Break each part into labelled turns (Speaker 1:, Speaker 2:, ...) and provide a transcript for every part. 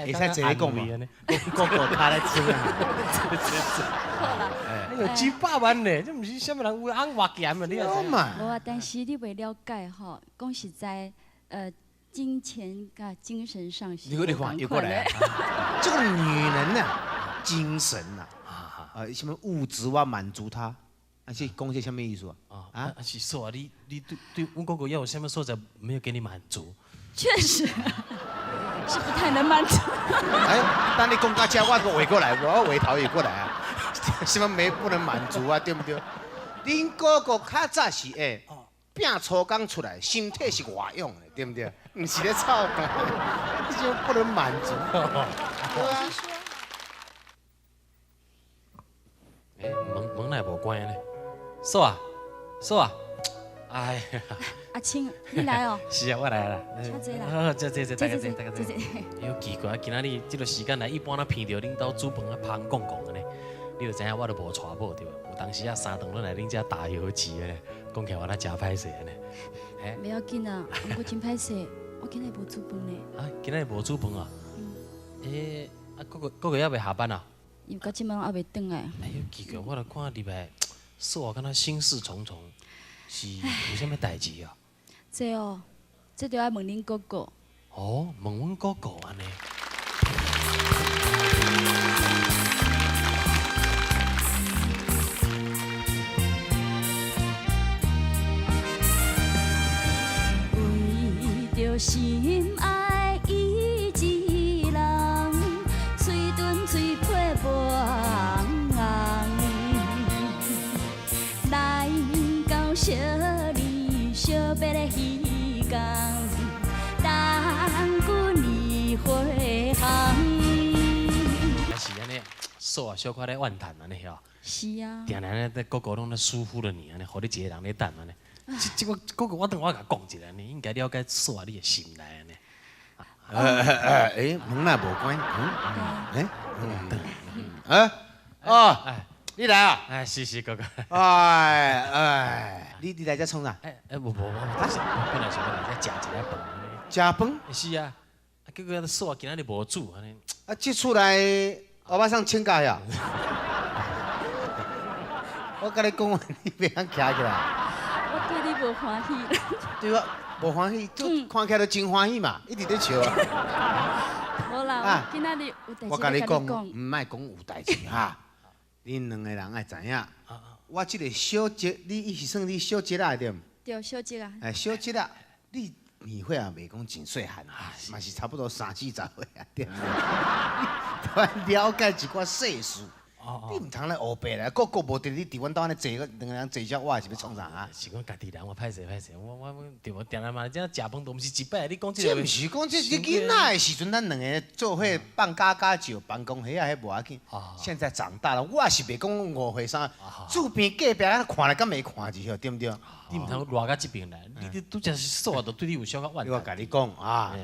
Speaker 1: 會使坐咧講嘛？哥哥跤咧穿啊！
Speaker 2: 哎呦，幾百萬呢？這毋是啥物人有翁偌鹹啊？你也知？
Speaker 3: 無啊，但是你袂了解吼，講實在，金錢佮精神上是
Speaker 1: 你你看又過來，這個女人啊，精神啊，啊，什麼物質我滿足她，啊是講這啥物意思啊？
Speaker 2: 啊，是說啊，你對阮哥哥要有啥物所在沒有給你滿足？
Speaker 3: 確實是不太能滿足。
Speaker 1: 哎，當你講到這，我閣回過來，我回頭又過來啊，什麼沒不能滿足啊？對不對？恁哥哥較早是會拼粗工出來，身體是外用的，對不對？毋是咧臭，就不能滿足。
Speaker 3: 對啊。
Speaker 2: 欸，門門來無關呢？嫂啊，嫂啊，哎呀！
Speaker 3: 阿青，你來哦。
Speaker 2: 是啊，我來啦。
Speaker 3: 請坐啦。
Speaker 2: 坐坐坐，大家坐，大家坐。哎喲，奇怪，今仔日這個時間來，一般若鼻著恁兜煮飯啊，芳講講的呢。你就知影我都無娶某對無？有當時啊，三頓攏來恁遮打油雞的呢，講起來我若真歹勢呢。
Speaker 3: 袂要緊啊，毋過真歹勢，我今日無煮飯呢。
Speaker 2: 啊，今日無煮飯啊？欸，啊，哥哥哥哥猶未下班啊？
Speaker 3: 伊到這擺猶未轉來。
Speaker 2: 哎喲，奇怪，我來看入來，嫂啊，敢若心事重重，是有啥物代誌啊？
Speaker 3: 這哦，這就愛問恁哥哥。
Speaker 2: 哦，問阮哥哥按呢？
Speaker 3: 為著心愛伊一人，喙唇喙皮無紅，來到相離相別的彼工，等久年花紅。
Speaker 2: 還是按呢，嫂啊，小可咧怨嘆按呢吼。
Speaker 3: 是啊。
Speaker 2: 定定咧，哥哥攏咧疏忽了你按呢，予你一个人咧等按呢。這個哥哥，我等我共講一下，你應該了解嫂啊你的心內按呢。
Speaker 1: 欸，門若無關，嗯，欸，哦，你來啊？
Speaker 2: 哎，是是，哥哥。
Speaker 1: 哎哎，你來這創啥？
Speaker 2: 哎哎，無無無，我本來想欲來這食一下飯。
Speaker 1: 食飯？
Speaker 2: 是啊，啊結果嫂啊今仔日無煮按呢。
Speaker 1: 啊，這厝內歐巴桑請假呀？我共你講，你袂曉徛起來。
Speaker 3: 我對你無歡喜。
Speaker 1: 對我無歡喜，就看起來都真歡喜嘛，一直咧笑啊。
Speaker 3: 無啦，今仔日有代誌
Speaker 1: 我共你講，
Speaker 3: 講，
Speaker 1: 毋莫講有代誌哈。恁兩個人愛知影，我這個小侄，你伊是算你小侄仔對毋？
Speaker 3: 對，小侄仔。
Speaker 1: 哎，小侄仔，你年歲也袂講真細漢，嘛是差不多三四十歲啊，對毋對？你了解一寡世事。你毋通來烏白來，哥哥無佇你佇阮兜按呢坐，兩個人坐遮，我是欲創啥啊？
Speaker 2: 是講家己人，我歹勢歹勢，我對無？定定嘛，這食飯都毋是一擺，你講這
Speaker 1: 這毋是講這這囡仔的時陣，咱兩个做伙放家家酒、辦公室啊，彼無要緊。現在長大了，我是袂講誤會啥，厝邊隔壁看來敢袂看一下，對毋對？
Speaker 2: 你毋通賴到這邊來，你拄則是嫂都對你有小可怨。
Speaker 1: 我共你講啊，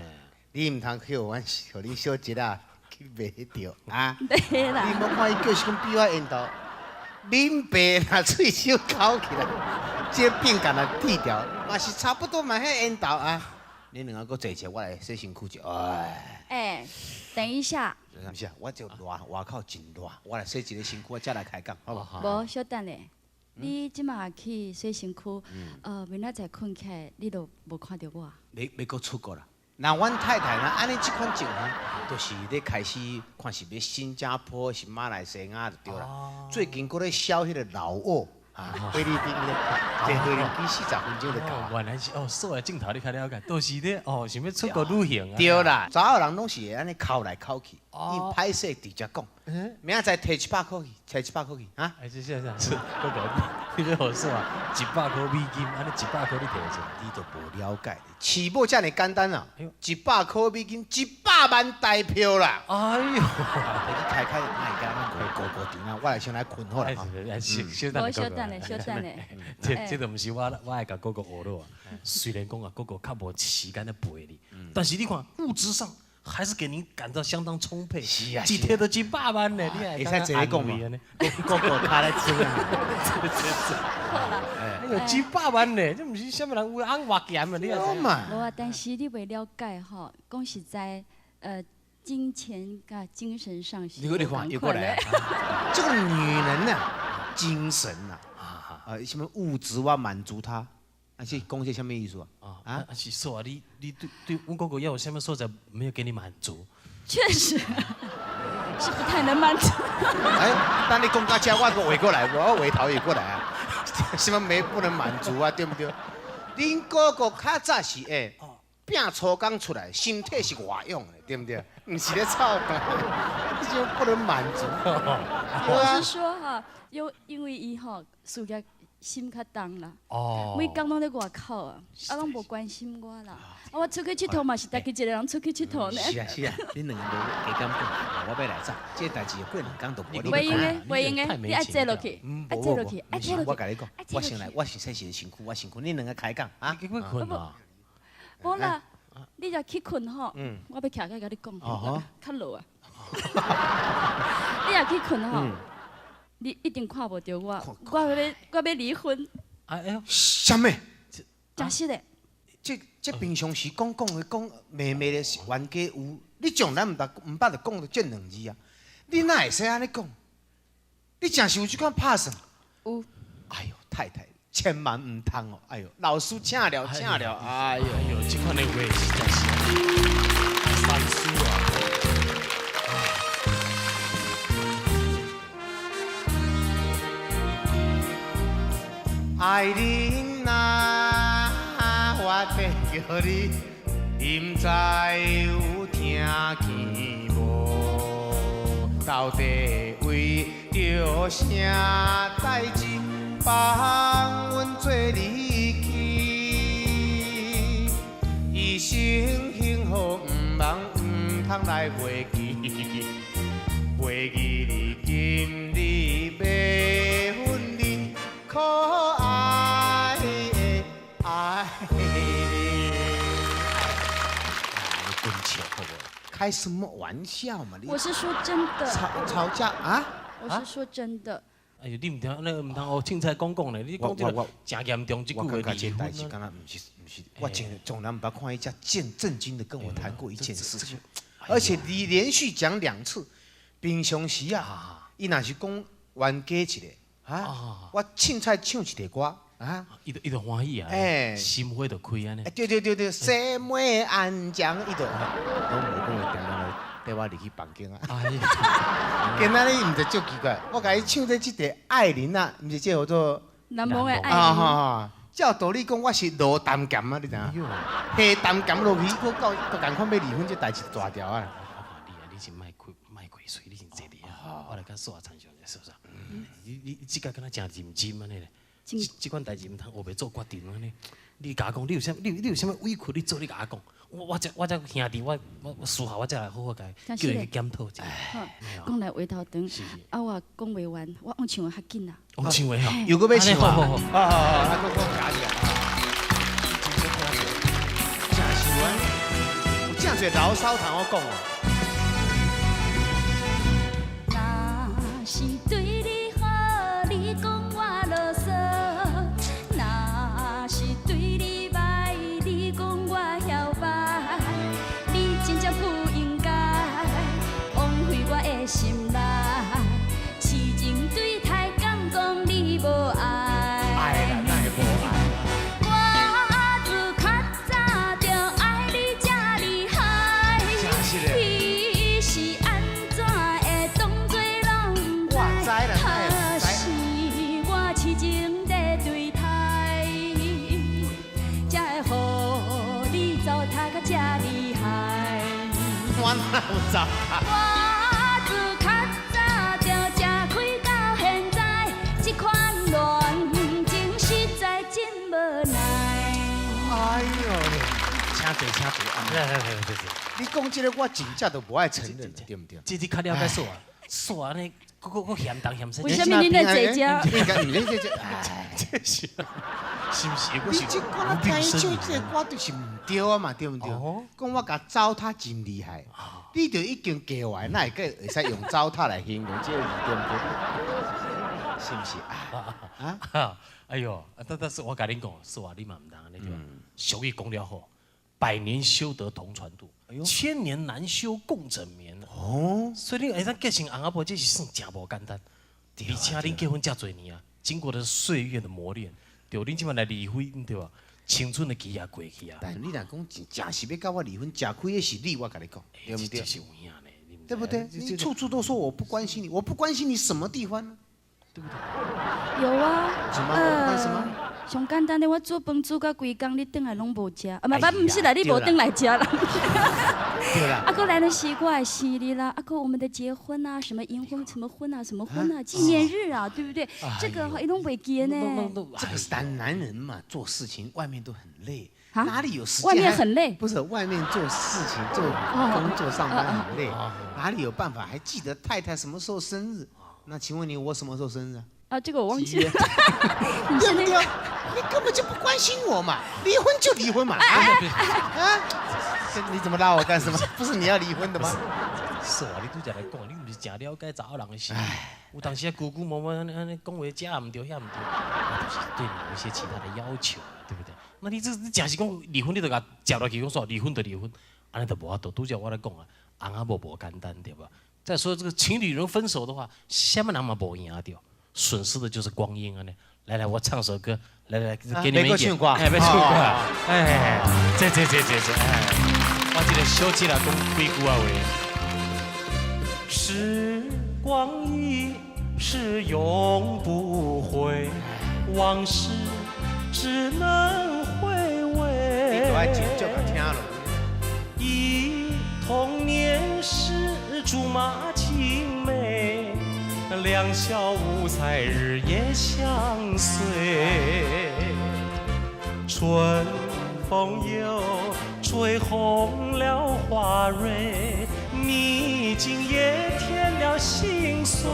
Speaker 1: 你毋通去予阮，予恁小侄仔去迷著啊！
Speaker 3: 對啦。
Speaker 1: 你莫看伊就是講比我緣投，恁爸若喙手咬起來，這餅乾若剃掉，嘛是差不多嘛，彼緣投啊！恁兩个閣坐者，我來洗身軀者。哎。
Speaker 3: 欸，等一下。
Speaker 1: 毋是啊，我就熱，外口真熱，我來洗一个身軀，我才來開講，好無？
Speaker 3: 無，小等咧，你這馬去洗身軀，明仔載睏起來，你就無看著我。
Speaker 1: 欲欲閣出國啦？那阮太太呢？按呢這款情形，就是咧開始看是欲新加坡，是馬來西亞就對啦。最近閣咧銷彼个老撾啊，菲律賓咧，坐飛機40分鐘就到。
Speaker 2: 原來是哦，嫂的鏡頭你較了解，都是咧哦，想欲出國旅行啊。
Speaker 1: 對啦，查某人攏是會按呢哭來哭去，伊歹勢直接講，明仔載提100箍去，提100箍去啊。
Speaker 2: 哎，是是是，哥哥，你欲予嫂啊，100箍美金，按呢100箍你提出來，
Speaker 1: 你都無了解。飼某遮爾簡單啊！100箍美金，100萬台票啦！
Speaker 2: 哎喲，
Speaker 1: 你去開開，莫共咱五五場啊！我來先來睏好啦。
Speaker 2: 小等
Speaker 3: 小等咧，小等咧。
Speaker 2: 這這都毋是我愛共哥哥學咯。雖然講啊，哥哥較無時間咧陪你，但是你看物質上還是給您感到相當充沛。
Speaker 1: 是啊，
Speaker 2: 一提就100萬呢，你
Speaker 1: 會使坐咧講嘛？哥哥跤咧穿啊！
Speaker 2: 哎喲，100萬呢，這毋是啥物人有翁偌鹹啊？你也知。
Speaker 3: 無啊，但是你袂了解吼，講實在，金錢佮精神上是
Speaker 1: 你你看又過來，這個女人吶，精神吶，啊，什麼物質我滿足她，啊是講這什麼意思啊？
Speaker 2: 啊，是說啊，你對對，阮哥哥要有什麼所在沒有給你滿足？
Speaker 3: 確實是不太能滿足。
Speaker 1: 哎，當你講到這，我個圍過來，我圍頭也過來啊，什麼沒不能滿足啊？對不對？恁哥哥較早是會拼粗工出來，身體是外用的，對不對？毋是咧臭，就不能滿足。
Speaker 3: 我是說哈，因為伊吼事業心較重啦，每工攏咧外口啊，啊攏無關心我啦。啊，我出去𨑨迌嘛是家己一個人出去𨑨迌呢。
Speaker 1: 是啊是啊，恁兩個無加減講，我欲來走，這個代誌過兩工就無。
Speaker 3: 袂用的，袂用的，你愛坐落去，愛坐落去，愛坐落去。
Speaker 1: 我共你講，我先來，我是說是身軀，我身軀，恁兩個開講啊。
Speaker 2: 你欲睏啊？
Speaker 3: 無啦，你若去睏吼，我欲徛起來共你講，較落啊。你若去睏吼，你一定看無著我，我欲離婚。
Speaker 2: 哎呦，
Speaker 1: 啥物？
Speaker 3: 真實的。
Speaker 1: 這平常時講講的講罵罵的是冤家有，你從來毋捌就講著這兩字啊！你哪會使按呢講？你真是有這款拍算？
Speaker 3: 有。
Speaker 1: 哎呦，太太，千萬毋通哦！哎呦，老師請了請了，哎呦
Speaker 2: 哎呦，這款的話實在是三思啊！
Speaker 1: 愛人啊，我在叫你，你毋知有聽見無？到底為著啥代誌放阮做離去？一生幸福毋茫毋通來袂記，袂記你今日欲分離，可愛的愛人。你滾笑好無？開什麼玩笑嘛！你
Speaker 3: 我是說真的。
Speaker 1: 吵架啊？
Speaker 3: 我是說真的。
Speaker 2: 哎呦，你毋聽，你毋通學凊彩講講咧，你講這個誠嚴重，這句話
Speaker 1: 我感覺這代誌敢若毋是毋是，我從來毋捌看伊遮正正經的跟我談過一件事情，而且你連續講兩次，平常時啊，伊若是講冤家一個，啊，我凊彩唱一個歌，啊，
Speaker 2: 伊就歡喜啊，哎，心花就開按呢。
Speaker 1: 對對對對，細妹安詳，伊就攏無講話，定定來綴我入去房間啊。今仔日毋是足奇怪，我共伊唱這個愛人啊，毋是這叫做
Speaker 3: 難忘的愛人。
Speaker 1: 啊，照道理講，我是落淡鹹啊，你知影？下淡鹹落去，閣到閣仝款欲離婚，這代誌大條啊！
Speaker 2: 我看你啊，你是莫開莫開喙，你先坐佇遐，我來共煞親像者，是不是？你這個敢若誠認真按呢咧？這款代誌毋通烏白做決定按呢。你共我講，你有啥？你有啥物委屈？你做你共我講，我這兄弟，我私下我才來好好共伊叫伊去檢討一下。
Speaker 3: 講來話頭長，啊我講袂完，我往唱的較緊啦。
Speaker 2: 往唱的吼，
Speaker 1: 又閣欲唱啊？
Speaker 2: 好好好，
Speaker 1: 好好好，啊，閣閣加起來。真是阮，有真濟牢騷通好講哦。
Speaker 3: 若是對你好，你講我囉嗦；若是對你歹，你講我囂擺。你真正不應該枉費我的心內，痴情對待，敢講你無愛？
Speaker 1: 愛啦，哪會無愛？
Speaker 3: 我自較早就愛你這厲害，你是按怎會當作攏毋
Speaker 1: 我知啦，哪會毋知？
Speaker 3: 可是我痴情在對待，才會予你糟蹋甲這厲害。
Speaker 1: 我哪有糟蹋？
Speaker 3: 我自較早就食開到現在，這款戀情實在真無奈。
Speaker 1: 哎呦，請坐，請坐。
Speaker 2: 來來來來來，
Speaker 1: 你講這個，我真正都無愛承認，對毋對？
Speaker 2: 這你較了解煞啊，煞按呢，閣閣閣嫌東嫌西。
Speaker 3: 為什麼你咧坐這？
Speaker 1: 應該毋是這這，哎，
Speaker 2: 這是，是毋是？
Speaker 1: 你這我聽伊唱這個歌就是毋對啊嘛，對毋對？講我共糟蹋真厲害，你就已經假話，哪會閣會使用糟蹋來形容這個字，對毋對？是毋是啊？
Speaker 2: 啊！哎呦，但是我共恁講，煞你嘛毋通按呢對吧？俗語講了好，百年修得同船渡，千年難修共枕眠。哦，所以你會當結成翁仔某，這是算誠無簡單。而且恁結婚遮濟年啊，經過了歲月的磨練，對，恁這擺來離婚，對吧？青春的期也過去啊。
Speaker 1: 但你若講真正是欲佮我離婚，食虧的是你，我共你講，對毋對？
Speaker 2: 這是有影呢，
Speaker 1: 對不對？你處處都說我不關心你，我不關心你什麼地方呢？對不對？
Speaker 3: 有啊。
Speaker 1: 什麼？我不關什麼？
Speaker 3: 上簡單的，我煮飯煮到規工，你轉來攏無食，啊，毋是啦，你無轉來食啦。
Speaker 1: 對啦。
Speaker 3: 啊，閣來的是我的生日啦，啊，閣我們的結婚啊，什麼銀婚、什麼婚啊，什麼婚啊，紀念日啊，對不對？這個伊攏袂記呢。
Speaker 1: 這個是當男人嘛，做事情外面都很累，哪裡有時間？
Speaker 3: 外面很累。
Speaker 1: 不是外面做事情、做工作、上班很累，哪裡有辦法還記得太太什麼時候生日？那請問你，我什麼時候生日啊？
Speaker 3: 啊，這個我忘記了。
Speaker 1: 對不對？你根本就不關心我嘛，離婚就離婚嘛。啊！你怎麼拉我幹什麼？不是你要離婚的嗎？
Speaker 2: 是啊，你拄才來講，你毋是誠了解查某人的心。有當時啊，久久無無按呢按呢講話，這毋對，遐毋對，就是對你有一些其他的要求，對不對？那你這你誠是講離婚，你就共接落去講說離婚就離婚，按呢就無法度。拄才我咧講啊，翁仔某無簡單對吧？再說這個情侶如分手的話，啥物人嘛無贏著，損失的就是光陰啊！呢，來來，我唱首歌，來來，給你們一點，哎，欲唱歌，哎，這這這這這，哎，我這個小姐來講幾句仔話。時光一逝永不回，往事只能回味。
Speaker 1: 你都愛真少共聽囉。
Speaker 2: 憶童年時竹馬青梅，兩小無猜日夜相隨。春風又吹紅了花蕊，你今夜添了心碎。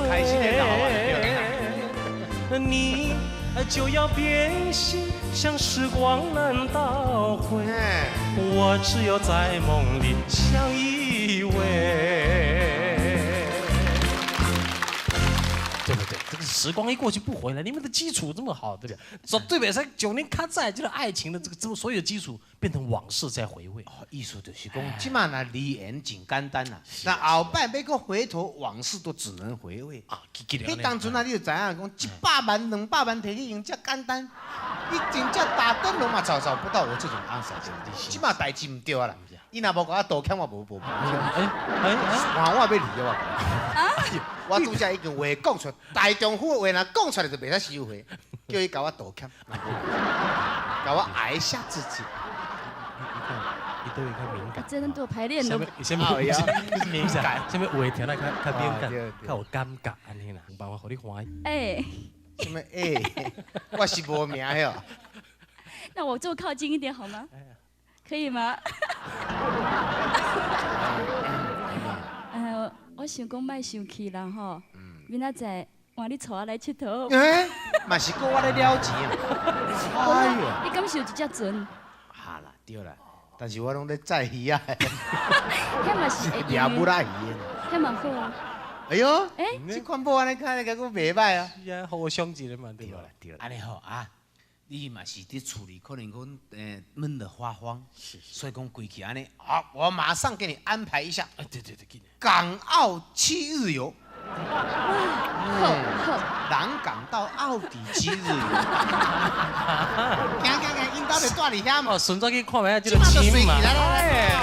Speaker 2: 你就要變心，像時光難倒回。我只有在夢裡相依偎。對不對？這個時光一過去不回來，你們的基礎這麼好，對不對？絕對袂使將恁較早這個愛情的這個這麼所有基礎變成往事在回味。
Speaker 1: 哦，意思就是講，這馬若離緣真簡單啦，那後擺欲閣回頭，往事都只能回味。
Speaker 2: 啊，
Speaker 1: 彼當陣啊，你就知影講，100萬、200萬提去用遮簡單，你真正打燈籠嘛找找不到我這種阿嫂。這馬代誌毋對啊啦，伊若無共我道歉，我無無。
Speaker 2: 哎哎，
Speaker 1: 換我欲離啊！我拄才已經話講出，大丈夫的話若講出來就袂使收回，叫伊共我道歉，共我愛一下自己。
Speaker 2: 伊對較敏感。
Speaker 3: 這陣都排練都。
Speaker 2: 啥物？敏感，啥物話聽來較較敏感，較有感覺按呢啦，有辦法予你歡喜。
Speaker 3: 哎。
Speaker 1: 啥物？哎，我是無名的。
Speaker 3: 那我坐靠近一點好嗎？可以嗎？哎，我想講莫生氣啦吼，明仔載換你帶我來𨑨迌。
Speaker 1: 欸，嘛是閣我咧了錢啊！哎呦，
Speaker 3: 你敢是有一隻船？
Speaker 1: 哈啦，對啦，但是我攏咧載魚仔。
Speaker 3: 彼嘛是會
Speaker 1: 掠母仔魚。
Speaker 3: 彼嘛好啊。
Speaker 1: 哎喲，欸，這款某按呢看來閣袂䆀啊。
Speaker 2: 是啊，互相一下嘛，對
Speaker 1: 啦，對啦。按呢好啊。你嘛是佇厝裡可能講，悶得發慌，所以講規氣按呢，好，我馬上給你安排一下。
Speaker 2: 哎，對對對，
Speaker 1: 港澳七日遊。
Speaker 3: 好，好。
Speaker 1: 南港到澳底七日遊。行行行，𪜶兜就蹛佇遐嘛。
Speaker 2: 哦，順便去看覓仔這個青嘛。
Speaker 1: 來來來，